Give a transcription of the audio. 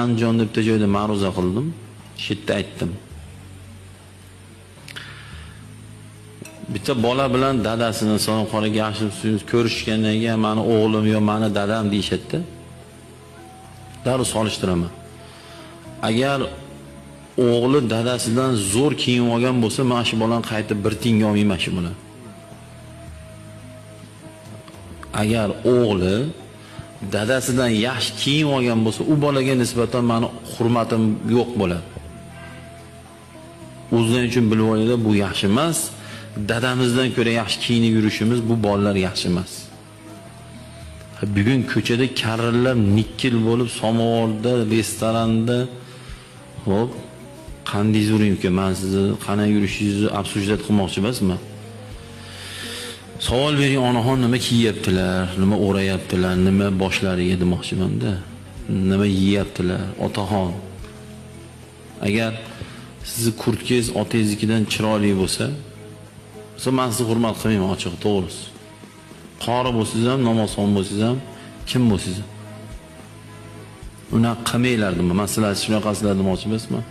Andijonda bitta joyda ma'ruza qildim. Shu yerda aytdim. Bitta bola bilan dadasini So'nqoraga yaxshi ko'rishgandan keyin meni o'g'lim yo meni dadam deyishadi. Darrov solishtiraman. Agar o'g'li dadasidan zo'r kiyim olgan bo'lsa, men shu bolani qaytib bir tiyinga olmayman shu bilan. Agar o'g'li dadasidan yaxshi kiyim olgan bo'lsa, u bolaga nisbatan meni hurmatim yo'q bo'ladi. O'zlari uchun bilib olinglar, bu yaxshi emas. Dadamizdan ko'ra yaxshi kiyinib yurishimiz bu bolalar yaxshi emas. Bugun ko'chada karillab nikkel bo'lib samovarda, restoranda, hop, qanday uring uka, men sizni qanday yurishingizni обсуждать qilmoqchi emasman. Savol bering, onaxon nima kiyaptilar, nima o'rayaptilar, nima boshlariga demoqchiman-da. Nima yeyaptilar, otaxon. Agar sizni kurtkangiz otangiznikidan chiroyli bo'lsa, men sizni hurmat qilmayman, ochiq, to'g'risi. Qori bo'lsangiz ham, namozxon bo'lsangiz ham, kim bo'lsangiz ham. Unaqa qilmanglar deyman. Men sizlar shunaqasizlar demoqchi emasman.